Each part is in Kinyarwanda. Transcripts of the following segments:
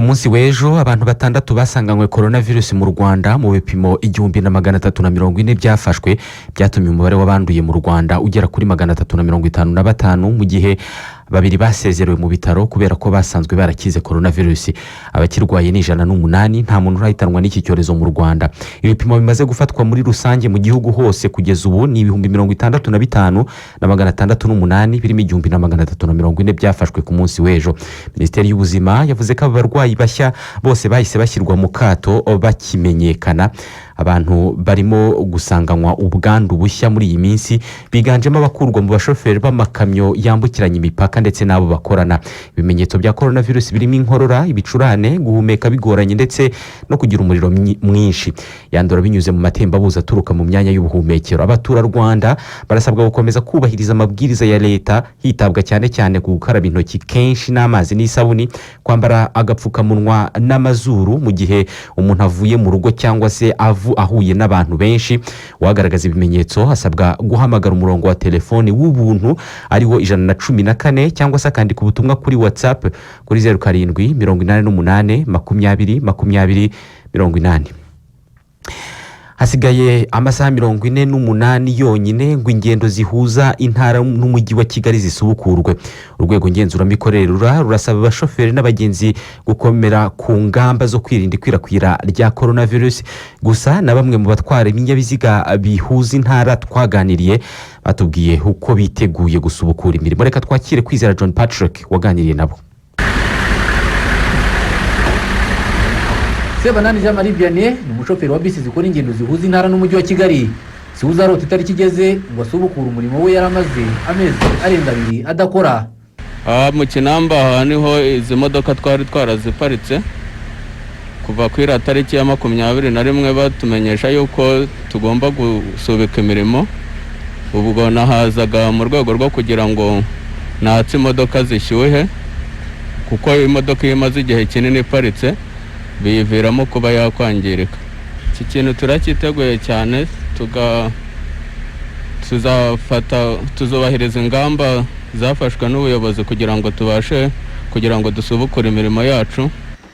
Munsi w'ejo abantu batandatu basanganywe korona virusi mu Rwanda mu bipimo 1340 byafashwe, byatumye umubare w'abanduye mu Rwanda ugera kuri 355, mu gihe babiri basezerewe mu bitaro kubera ko basanzwe barakize korona virusi. Abakirwaye ni 108. Nta muntu urahitanwa n'iki cyorezo mu Rwanda. Ibipimo bimaze gufatwa muri rusange mu gihugu hose kugeza ubu ni 65,608, birimo 1340 byafashwe ku munsi w'ejo. Minisiteri y'Ubuzima yavuze ko aba barwayi bashya bose bahise bashyirwa mu kato bakimenyekana. Abantu barimo gusanganywa ubwandu bushya muri iyi minsi biganjemo abakurwa mu bashoferi b'amakamyo yambukiranya imipaka ndetse n'abo bakorana. Ibimenyetso bya korona virusi birimo inkorora, ibicurane, guhumeka bigoranye ndetse no kugira umuriro mwinshi. Yandura binyuze mu matembabuzi aturuka mu myanya y'ubuhumekero. Abaturarwanda barasabwa gukomeza kubahiriza amabwiriza ya leta, hitabwa cyane cyane ku gukaraba intoki kenshi n'amazi n'isabuni, kwambara agapfukamunwa n'amazuru mu gihe umuntu avuye mu rugo cyangwa se ahuye n'abantu benshi. Uwagaragaza ibimenyetso asabwa guhamagara umurongo wa telefoni w'ubuntu ariwo 114, cyangwa se akandika ubutumwa kuri WhatsApp kuri 0788202080. Hasigaye amasaha 48 yonyine ngo ingendo zihuza intara n'Umujyi wa Kigali zisubukurwe. Urwego ngenzuramikorere RURA rurasaba abashoferi n'abagenzi gukomera ku ngamba zo kwirinda ikwirakwira rya korona virusi. Gusa na bamwe mu batwara ibinyabiziga bihuza intara twaganiriye batubwiye uko biteguye gusubukura imirimo. Reka twakire Kwizera John Patrick waganiriye nabo. Sebanani Jean Marie Vianney ni umushoferi wa bisi zikora ingendo zihuza intara n'Umujyi wa Kigali. Si uzarota itariki igeze ngo asubukure umurimo we yari amaze amezi arenga 2 adakora. Aha mu Kinamba, aha niho izi modoka twari twaraziparitse kuva kuri iriya tariki ya 21, batumenyesha yuko tugomba gusubika imirimo. Ubwo nahazaga mu rwego rwo kugira ngo natse imodoka zishyuhe, kuko imodoka iyo imaze igihe kinini iparitse biyiviramo kuba yakwangirika. Iki kintu turacyiteguye cyane, tuzafata, tuzubahiriza ingamba zafashwe n'ubuyobozi kugira ngo tubashe kugira ngo dusubukure imirimo yacu.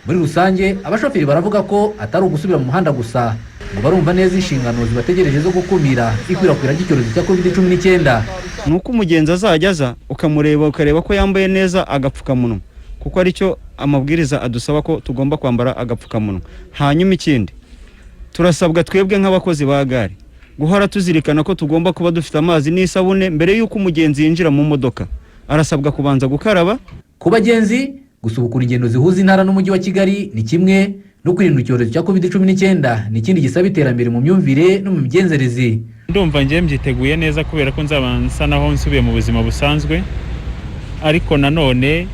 Muri rusange, abashoferi baravuga ko atari ugusubira mu muhanda gusa, ngo barumva neza inshingano zibategereje zo gukumira ikwirakwira ry'icyorezo cya COVID-19. Ni uko umugenzi azajya aza ukamureba, ukareba ko yambaye neza agapfukamunwa, kuko aricyo amabwiriza adusaba, ko tugomba kwambara agapfukamunwa. Hanyuma ikindi turasabwa twebwe nk'abakozi ba gare guhora tuzirikana ko tugomba kuba dufite amazi n'isabune. Mbere y'uko umugenzi yinjira mu modoka arasabwa kubanza gukaraba. Ku bagenzi, gusubukura ingendo zihuza intara n'Umujyi wa Kigali ni kimwe no kwirinda icyorezo cya COVID-19 ni ikindi gisaba iterambere mu myumvire no mu migenzereze. Ndumva ngewe mbyiteguye neza, kubera ko nzaba nsa naho nsubiye mu buzima busanzwe. Ariko nanone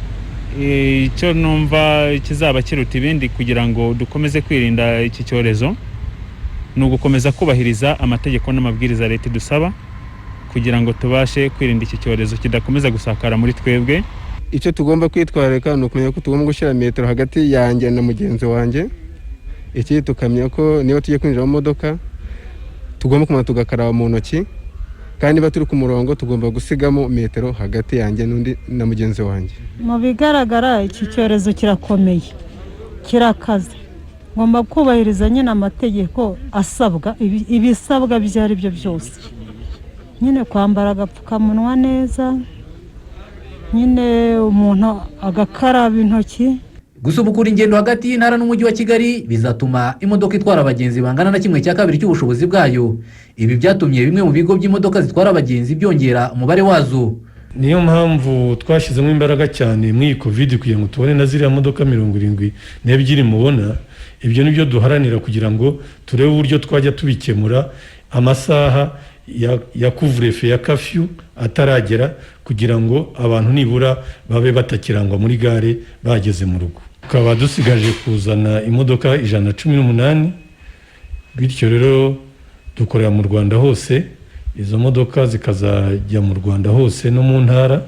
icyo numva kizaba kiruta ibindi kugira ngo dukomeze kwirinda iki cyorezo ni ugukomeza kubahiriza amategeko n'amabwiriza leta idusaba, kugira ngo tubashe kwirinda iki cyorezo kidakomeza gusakara muri twebwe. Icyo tugomba kwitwararika ni ukumenya ko tugomba gushyira metero hagati yanjye na mugenzi wanjye. Ikindi, tukamenya ko niba tugiye kwinjira mu modoka tugomba kubanza tugakaraba mu ntoki, kandi niba turi ku murongo tugomba gusigamo metero hagati yanjye n'undi na mugenzi wanjye. Mu bigaragara iki cyorezo kirakomeye, kirakaze. Ngomba kubahiriza nyine amategeko asabwa, ibisabwa ibyo ari byo byose nyine, kwambara agapfukamunwa neza nyine, umuntu agakaraba intoki. Gusubukura ingendo hagati y'intara n'Umujyi wa Kigali bizatuma imodoka itwara abagenzi bangana na 1/2 cy'ubushobozi bwayo. Ibi byatumye bimwe mu bigo by'imodoka zitwara abagenzi byongera umubare wazo. Niyo mpamvu twashyizemo imbaraga cyane muri iyi COVID kugira ngo tubone na ziriya modoka 72 mubona. Ibyo ni byo duharanira kugira ngo turebe uburyo twajya tubikemura amasaha ya couvre-feu, ya curfew ataragera, kugira ngo abantu nibura babe batakirangwa muri gare bageze mu rugo. Tukaba dusigaje kuzana imodoka 118. Bityo rero dukorera mu Rwanda hose, izo modoka zikazajya mu Rwanda hose, no mu ntara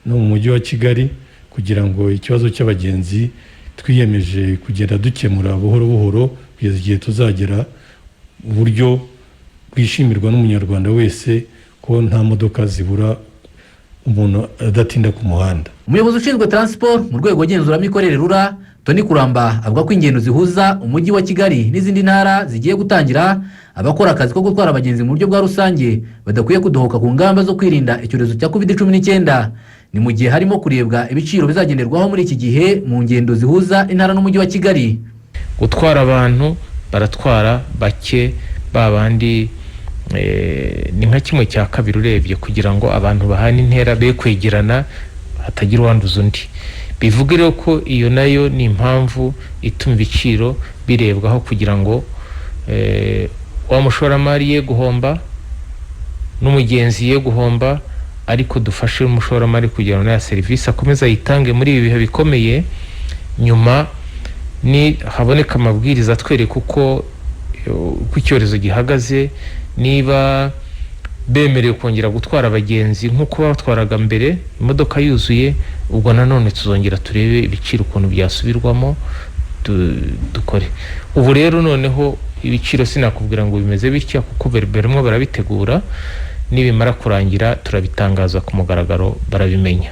no mu Mujyi wa Kigali, kugira ngo ikibazo cy'abagenzi twiyemeje kugenda dukemura buhoro buhoro kugeza igihe tuzagera uburyo bwishimirwa n'Umunyarwanda wese, ko nta modoka zibura, umuntu adatinda ku muhanda. Umuyobozi ushinzwe transport mu rwego ngenzuramikorere RURA, Tony Kuramba avuga ko ingendo zihuza umujyi wa Kigali n'izindi ntara zigiye gutangira, abakora akazi ko gutwara abagenzi mu buryo bwa rusange badakwiye kudohoka ku ngamba zo kwirinda icyorezo cya COVID-19. Ni mu gihe harimo kurebwa ibiciro bizagenderwaho muri iki gihe mu ngendo zihuza intara n'umujyi wa Kigali. Gutwara abantu baratwara bake, ba bandi ni nka 1/2 urebye, kugira ngo abantu bahane intera, be kwegerana, hatagira uwanduza undi. Bivuga rero ko iyo nayo ni impamvu ituma ibiciro birebwaho, kugira ngo wa mushoramari ye guhomba n'umugenzi ye guhomba, ariko dufashe umushoramari kugira ngo na serivisi akomeze ayitange muri ibi bihe bikomeye. Nyuma ni haboneka amabwiriza atwereka uko icyorezo gihagaze, niba bemerewe kongera gutwara abagenzi nk'uko batwaraga mbere imodoka yuzuye, ubwo nanone tuzongera turebe ibiciro ukuntu byasubirwamo, dukore. Ubu rero noneho ibiciro sinakubwira ngo bimeze bitya, kuko barimo barabitegura. Nibimara kurangira turabitangaza ku mugaragaro, barabimenya.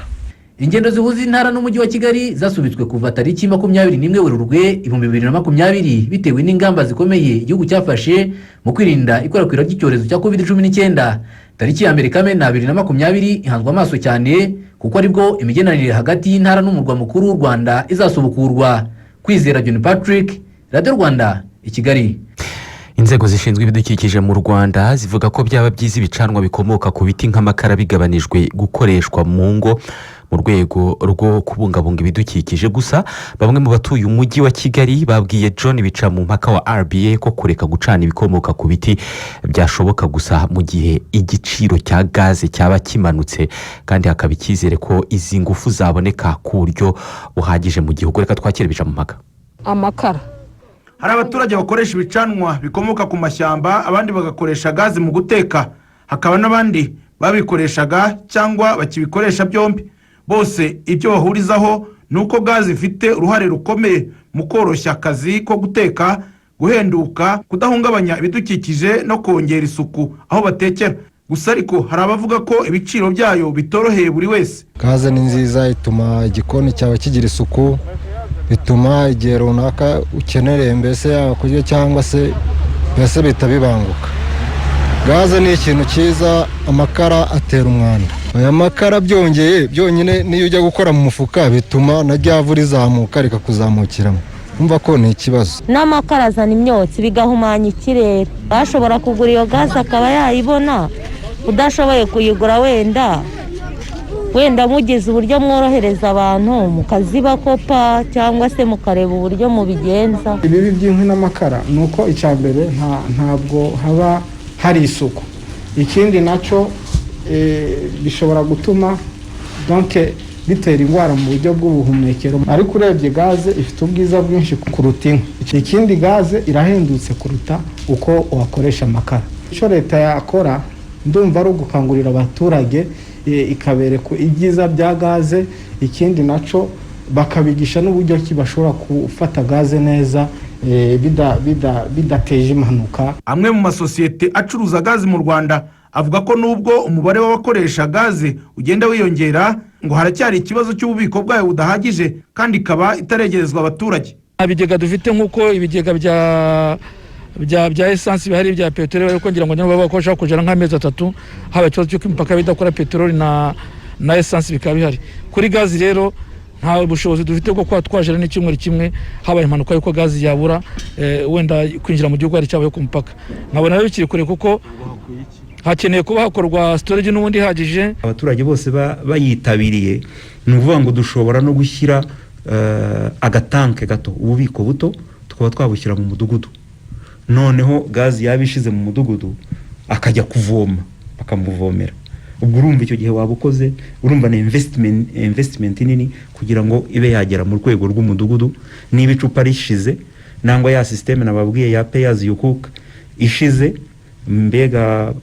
Ingendo zihuza intara n'umujyi wa Kigali zasubitswe kuva tariki 21 Werurwe 2020, bitewe n'ingamba zikomeye igihugu cyafashe mu kwirinda ikwirakwira ry'icyorezo cya COVID-19. Tariki ya 1 Kamena 2020 ihanzwe amaso cyane, kuko aribwo imigenderanire hagati y'intara n'umurwa mukuru w'u Rwanda izasubukurwa. Kwizera John Patrick, Radiyo Rwanda, i Kigali. Inzego zishinzwe ibidukikije mu Rwanda zivuga ko byaba byiza ibicanwa bikomoka ku biti nk'amakara bigabanijwe gukoreshwa mu ngo, mu rwego rwo kubungabunga ibidukikije. Gusa bamwe mu batuye umujyi wa Kigali babwiye John Bicamumpaka wa RBA ko kureka gucana ibikomoka ku biti byashoboka gusa mu gihe igiciro cya gaze cyaba kimanutse, kandi hakaba icyizere ko izi ngufu zaboneka ku buryo buhagije mu gihugu. Reka twakire Bicamumpaka. Amakara. Hari abaturage bakoresha ibicanwa bikomoka ku mashyamba, abandi bagakoresha gazi mu guteka, hakaba n'abandi babikoreshaga cyangwa bakibikoresha byombi. Bose ibyo bahurizaho ni uko gazi ifite uruhare rukomeye mu koroshya akazi ko guteka, guhenduka, kudahungabanya ibidukikije no kongera isuku aho batekera. Gusa ariko hari abavuga ko ibiciro byayo bitoroheye buri wese. Gaze ni nziza, ituma igikoni cyawe kigira isuku, bituma igihe runaka ukenereye, mbese yaba kurya cyangwa se, mbese bihita bibanguka. Gaze ni ikintu cyiza. Amakara atera umwanda. Aya makara byongeye byonyine, niyo ujya gukora mu mufuka, bituma na rya vu rizamuka rikakuzamukiramo. Umva ko ni ikibazo. N'amakara azana imyotsi, bigahumanya ikirere. Bashobora kugura iyo gaze akaba yayibona, udashoboye kuyigura, wenda mugize uburyo mworohereza abantu mukazibakopa, cyangwa se mukareba uburyo mubigenza. Ibibi by'inkwi n'amakara ni uko icya mbere ntabwo haba hari isuku. Ikindi nacyo, bishobora gutuma donc bitera indwara mu buryo bw'ubuhumekero. Ariko urebye, gaze ifite ubwiza bwinshi kuruta inkwi. Ikindi, gaze irahendutse kuruta uko wakoresha amakara. Icyo leta yakora, ndumva ari ugukangurira abaturage, ikabereka ibyiza bya gaze. Ikindi nacyo, bakabigisha n'uburyo ki bashobora gufata gaze neza bidateje impanuka. Amwe mu masosiyete acuruza gazi mu Rwanda avuga ko nubwo umubare w'abakoresha gaze ugenda wiyongera, ngo haracyari ikibazo cy'ububiko bwayo budahagije, kandi ikaba itaregerezwa abaturage. Nta bigega dufite nk'uko ibigega bya esansi bihari, bya peteroli, ariko ngira ngo nibo bakoresha kugera nk'amezi 3, haba ikibazo cy'uko imipaka idakora, peteroli na esansi bikaba bihari. Kuri gazi rero nta bushobozi dufite bwo kuba twajera n'icyumweru kimwe, habaye impanuka y'uko gazi yabura, wenda kwinjira mu gihugu hari icyabaye ku mupaka. Nkabona rero bikiri kure, kuko hakeneye kuba hakorwa storage n'ubundi ihagije. Abaturage bose bayitabiriye, ni ukuvuga ngo dushobora no gushyira agatanke gato, ububiko buto, tukaba twabushyira mu mudugudu. Noneho gazi yaba ishize mu mudugudu, akajya kuvoma, bakamuvomera. Ubwo urumva icyo gihe waba ukoze, urumva ni investment nini kugira ngo ibe yagera mu rwego rw'umudugudu. Niba icupa rishize, nangwa ya système nababwiye ya pay as you cook ishize, mbega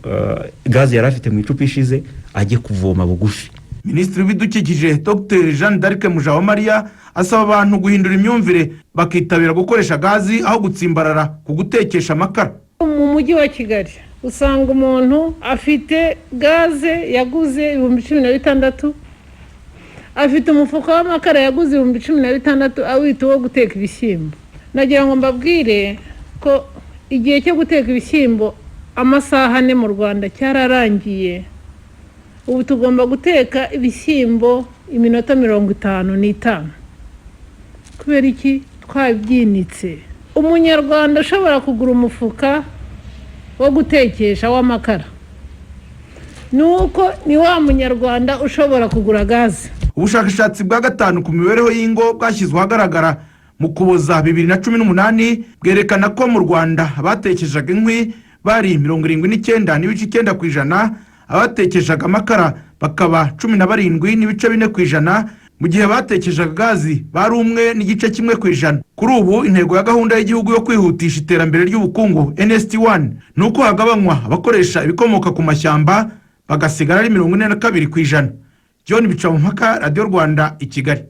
gazi yari afite mu icupa ishize, ajye kuvoma bugufi. Minisitiri w'Ibidukikije, Dr Jeanne d'Arc Mujawamariya, asaba abantu guhindura imyumvire, bakitabira gukoresha gazi aho gutsimbarara ku gutekesha amakara. Mu mujyi wa Kigali usanga umuntu afite gaze yaguze 16,000. Afite umufuka w'amakara yaguze 16,000, awita uwo guteka ibishyimbo. Nagira ngo mbabwire ko igihe cyo guteka ibishyimbo amasaha 4 mu Rwanda cyararangiye. Ubu tugomba guteka ibishyimbo iminota 55. Kubera iki? Twabyinitse. Umunyarwanda ushobora kugura umufuka wo gutekesha w'amakara ni uko ni wa munyarwanda ushobora kugura gaze. Ubushakashatsi bwa gatanu ku mibereho y'ingo bwashyizwe ahagaragara mu Kuboza 2018 bwerekana ko mu Rwanda abatekeshaga inkwi bari 79.9%, abatekeshaga amakara bakaba 17.4%, mu gihe abatekeshaga gazi bari 1.1%. Kuri ubu intego ya gahunda y'igihugu yo kwihutisha iterambere ry'ubukungu, NST 1, ni uko hagabanywa abakoresha ibikomoka ku mashyamba bagasigara ari 42%. John Bicamumpaka, Radiyo Rwanda, i Kigali.